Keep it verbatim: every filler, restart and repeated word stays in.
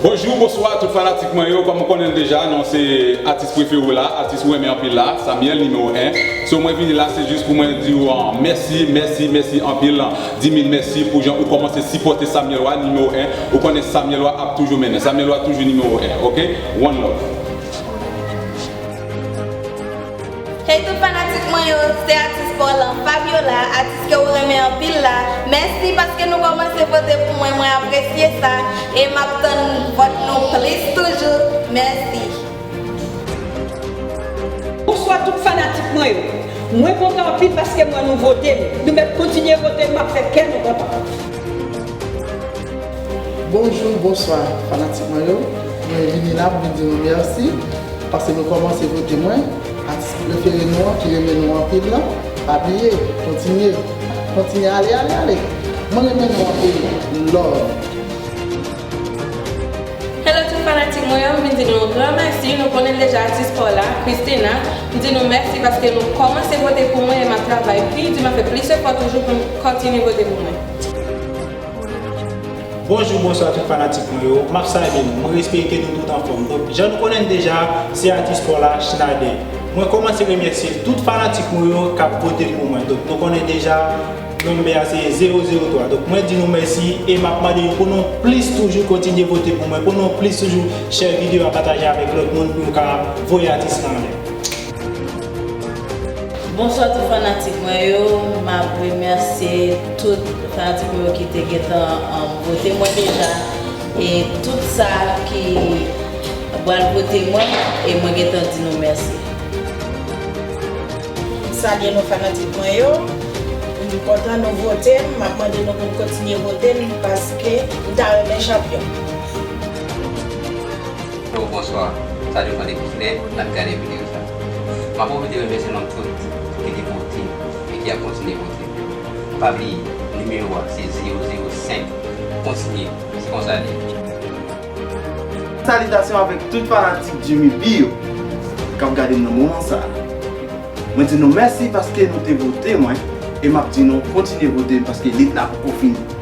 Bonjou, bonswa tout fanatik mwen yo. Kòm ou konnen l deja, non, se atis prefere w la, atis ou renmen anpil la, Samuel nimewo en. So mwen vini la, se jis pou mwen di w, ah, mèsi, mèsi, mèsi anpil. Di mil mèsi pou jan ou kòmanse sipòte Samuel wa nimewo en. Ou konnen Samuel wa ap toujou mennen. Samuel wa toujou nimewo en, oke? One love. Hey tout fanatik mwen yo, se atis pa w lan, Fabiola, atis ke w renmen anpil la. Mèsi paske nou kòmanse vote pou mwen, mwen apresye sa. E m ap tann vòt nou plis toujou. Mèsi. Bonswa tout fanatik mwen yo. Mwen kontan anpil paske m wè nou vote m. Nou mèt kontinye vote m, m ap fè kè nou kontan. Bonjou, bonswa, fanatik mwen yo. Mwen vini la pou vin di nou mèsi, paske nou kòmanse vote mwen. Atis prefere nou an, ki renmen nou anpil lan, pa bliye, kontinye, kontinye ale, ale, ale. Mwen renmen nou anpil. Love. Hello tout fanatik mwen yo, m vin di nou yon gran mèsi. Nou konnen l deja, atis pa w la, Christina. M di nou mèsi paske nou kòmanse vote pou mwen e m ap travay pi di, m ap fè plis efò toujou pou m kontinye vote pou mwen. Bonjou, bonswa tout fanatik mwen yo. M ap salye nou. Mwen espere ke nou tout anfòm. Donk, jan nou konnen l deja, se atis pa w la, Schneider. Mwen kòmanse remèsye tout fanatik mwen yo k ap vote pou mwen. Donk, nou konnen deja, nonbè a se zewo zewo twa. Donk, mwen di nou mèsi e m ap mande nou pou nou plis toujou kontinye vote pou mwen, pou nou plis toujou share videyo a, pataje avèk lòt moun pou yo ka voye atis lan anlè. Bonswa tout fanatik mwen yo, m ap remèsye tout fanatik mwen yo ki te gentan, um, vote mwen deja, e tout sa ki pral vote mwen, e mwen gentan di nou mèsi. M salye nou fanatik mwen yo, m kontan nou vote m, m ap mande nou pou n kontinye vote m paske m ta renmen chanpyon. Yo, bonswa. Sa depann de kilè n ap gade videyo sa. M ap pwofite remèsye nou tout ki te vote e ki ap kontinye vote. Pa bliye, nimewo a se zewo zewo senk. Kontinye, se konsa l ye. Salitasyon avèk tout fanatik Jimmy B yo k ap gade m nan moman sa a. Mwen di nou mèsi paske nou te vote mwen e m ap di nou kontinye vote m paske lit la poko fini.